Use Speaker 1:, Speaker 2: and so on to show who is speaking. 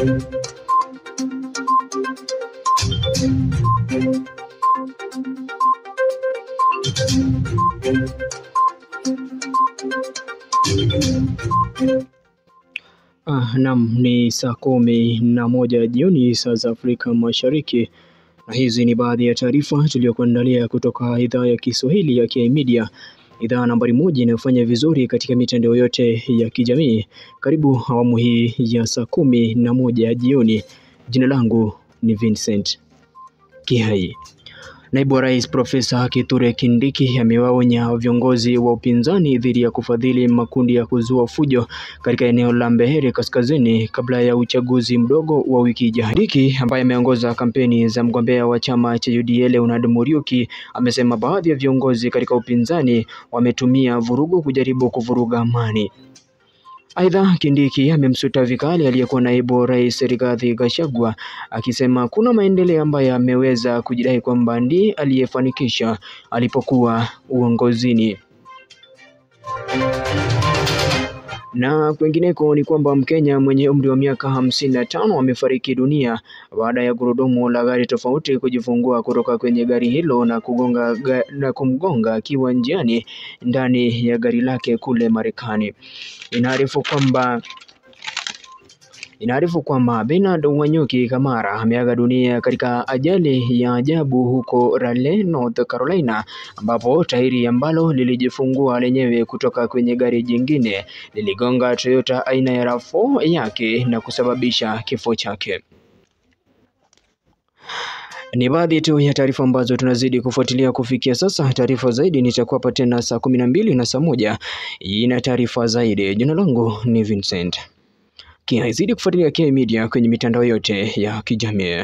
Speaker 1: Naam, ni saa 11 jioni saa za Afrika Mashariki, na hizi ni baadhi ya taarifa tuliyokuandalia kutoka idhaa ya Kiswahili ya KI Media, idhaa nambari 1 inayofanya vizuri katika mitandao yote ya kijamii. Karibu awamu hii ya saa 11 jioni. Jina langu ni Vincent Kihai. Naibu wa Rais Profesa Kithure Kindiki amewaonya viongozi wa upinzani dhidi ya kufadhili makundi ya kuzua fujo katika eneo la Mbeere Kaskazini kabla ya uchaguzi mdogo wa wiki ijayo. Kindiki, ambaye ameongoza kampeni za mgombea wa chama cha UDA Leonard Muriuki, amesema baadhi ya viongozi katika upinzani wametumia vurugu kujaribu kuvuruga amani. Aidha, Kindiki amemsuta vikali aliyekuwa naibu rais Rigathi Gachagua akisema kuna maendeleo ambayo ameweza kujidai kwamba ndiye aliyefanikisha alipokuwa uongozini. Na kwingineko ni kwamba Mkenya mwenye umri wa miaka 55 amefariki dunia baada ya gurudumu la gari tofauti kujifungua kutoka kwenye gari hilo na kumgonga akiwa njiani ndani ya gari lake kule Marekani. Inaarifu kwamba Bernard Wanyuki Kamara ameaga dunia katika ajali ya ajabu huko Raleigh, North Carolina, ambapo tairi ambalo lilijifungua lenyewe kutoka kwenye gari jingine liligonga Toyota aina ya RAV4 yake na kusababisha kifo chake. Ni baadhi tu ya taarifa ambazo tunazidi kufuatilia kufikia sasa. Taarifa zaidi nitakuwapa tena saa 12 na saa 1 ina taarifa zaidi. Jina langu ni Vincent Kihai. Zidi kufuatilia KI Media kwenye mitandao yote ya kijamii.